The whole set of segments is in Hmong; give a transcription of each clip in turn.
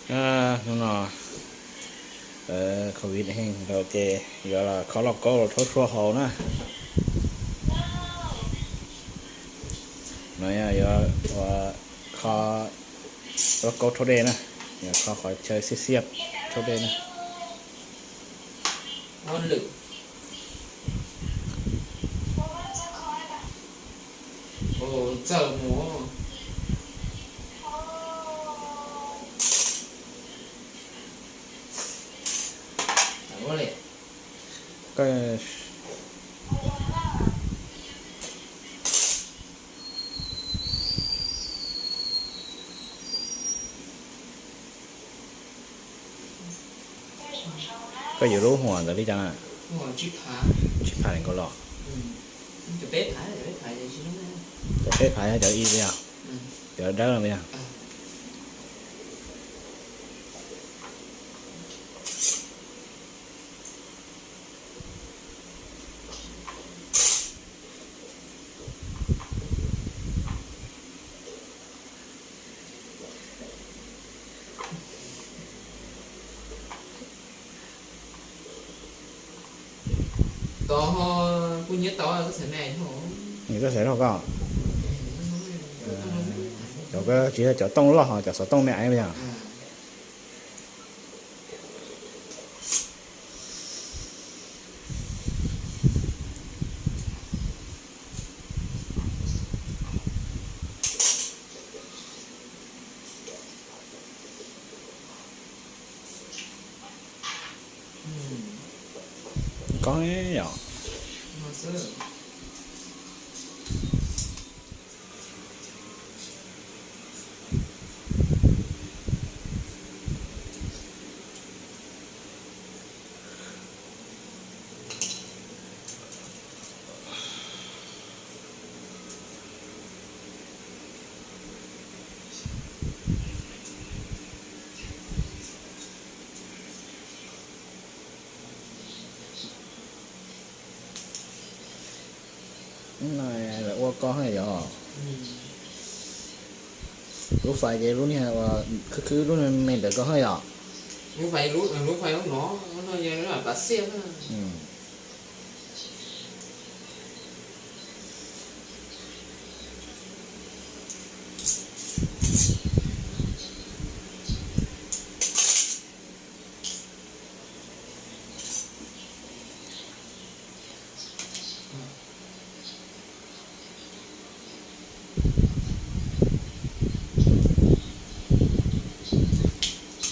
Hnub no COVID heev ces yuav los kho lauj kaub rhaub sua haus na. No yuav kho lauj kaub rhaub dej na, yuav kho qhov chaw xiab xiab rhaub dej na. Koj yuav lub huam ntawd li cas na? Tsib phav li nkaus los? Cov peb phav yog cov ib li os, cov dawb no li os. Nws txoj xaiv loj koj, cov tsis yog cov tooj loj, cov xov tooj me aiv yog. Koj yom. Lawv ua koj yog. Lub fais ces lub niag uas khwb khwb lub me ntawd koj yog.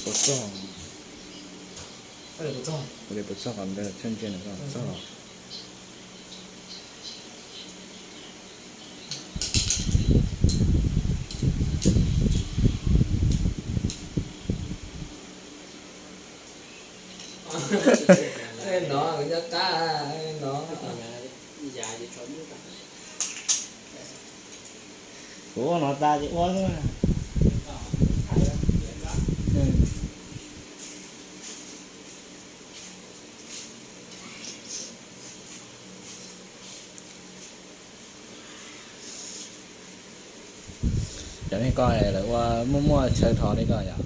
Puas txog? Puas txog qhov ntawd txog los? No nyob qab no. Kuv ua no tas ces ua xwb. Cov neeg koj lawv ua muaj muaj chaw dhos li koj yom?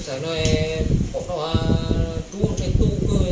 Xav no pom no rub tej tub kawg.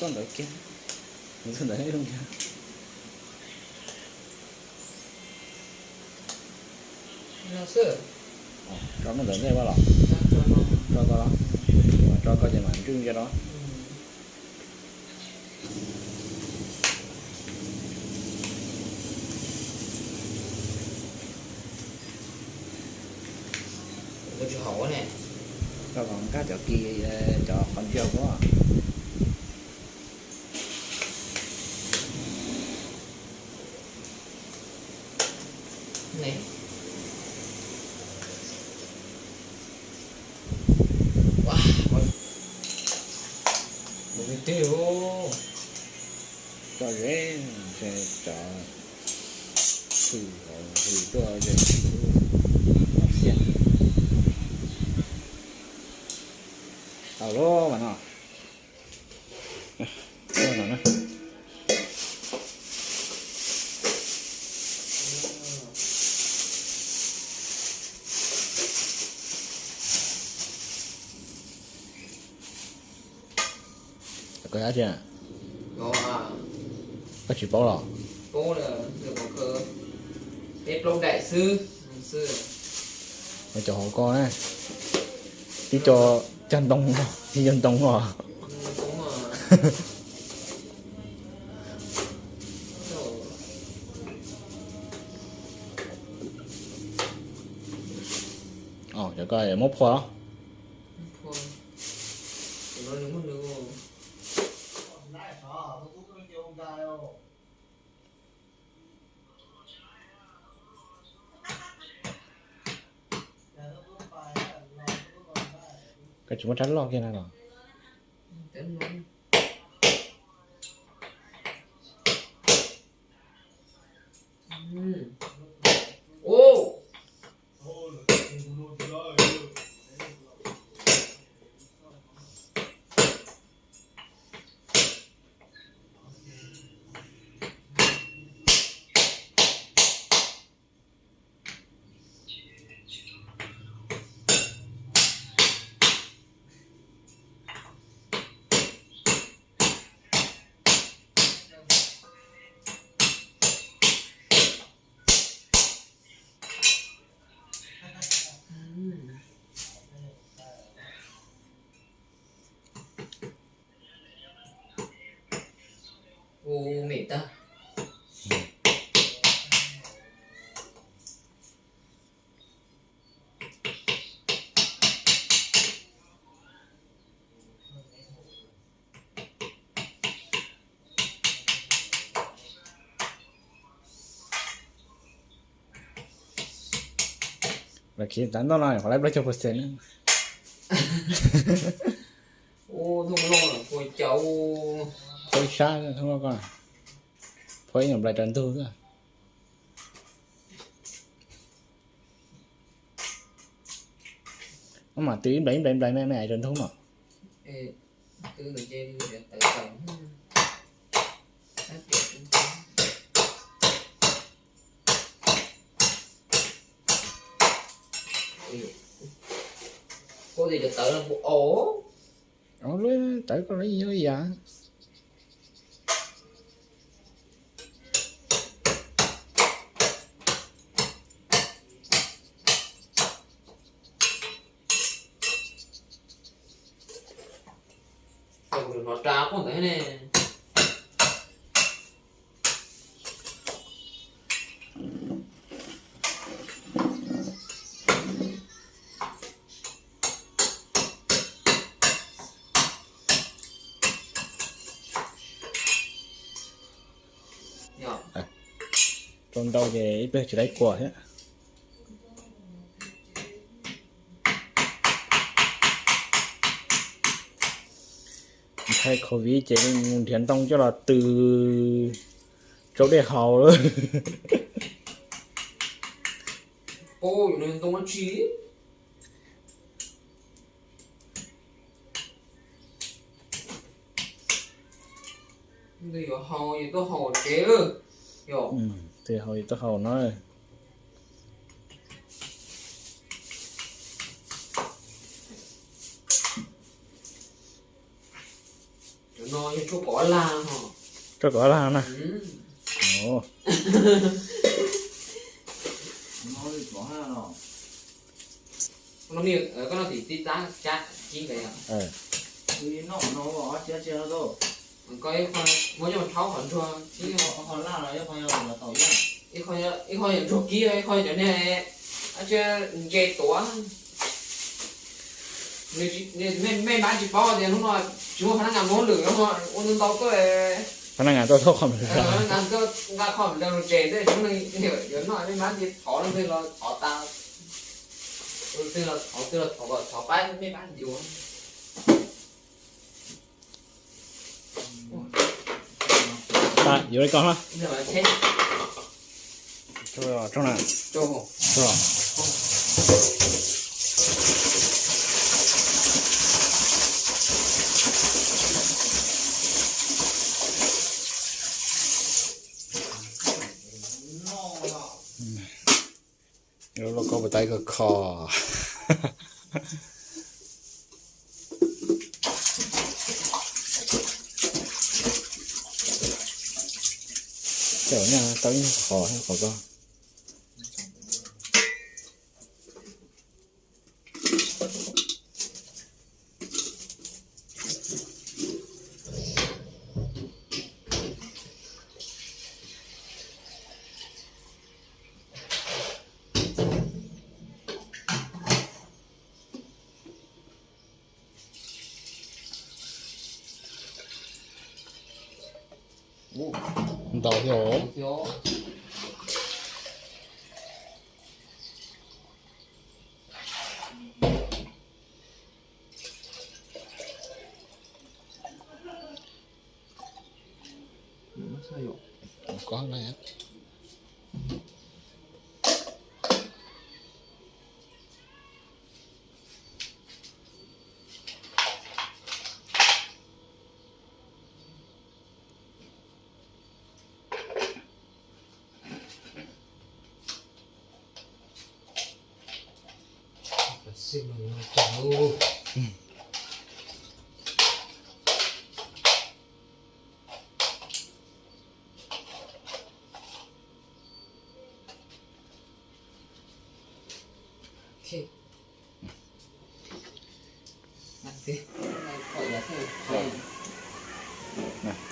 Ntawd kiag, ntawd kiag. Tso koj ntawd ntej ua los? Tso koj, tso koj ces mam ntswj ntsia no. Koj kom nkag cov kis, cov qhov ntsia ko. Tso ze, cov hws hws tuaj ze, tau lawm mas no. Koj tsis paub los? Peb plaub daim xwb. Cov hauv ko na, tib co cog ntoo, tib co ntoo os. Cov ko muab phua los? Koj tsis muab rab loj kiag na los? Ua mem tag. Lawv khiv tav ntoj no qhov lawv plaub caug percent. Phua ib sab, phua ib nyuag nplais raws ntug xwb. Mas twb ib nplais ib nplais ib nplais me me raws ntug mas. Tawv koj lawv yog yam. Hnov ras quaj ntawd ne. Rau ntau ces ib pliag tsis tau kua thiab. Ntshai covid ces mus nrhiav ntoo coj los tws rau dej haus lawm. Twg haus yus tuaj haus no. Tsuj kom lag no. Tsuj kom lag na. Koj noj tim tib tab cab kib ntawd yog. Muab coj mus rhaub qhov ntsuag, ib qho yog ntsuag kib, ib qho cov niag ntses tuav. Mej mab tsis paub tias hnub no tsis muaj phab nab ngas muab lwm no, ua ntau ntau tuaj. Phab nab ngas tuaj thauj qhov nqa qhov ntawd los tsev tej tsis muaj neeg yuav noj, mej mab cia thov leej twg los thov tas, leej twg los thov, twg los thov kom thov pab mej mab yuav. Yuav li ko na. Lauj kaub puas tau ib ko kho. Cov nyaj tau ib nyuag qhov thiab qhov ko. Ntau thiab os.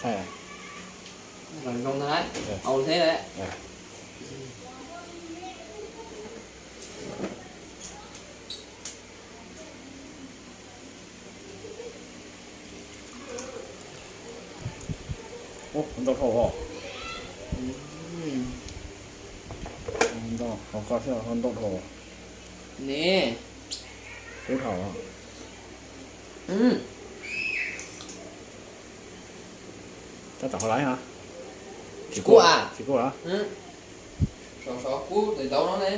Thaij los zoo ntag, au thiab. Ntau dhau os. Ntau, hauv ko thiab ntau dhau. Ne, kub dhau. Tab tom hauv lawm. Tsis kub, tsis kub los? Sov sov kub tes dauv no ne.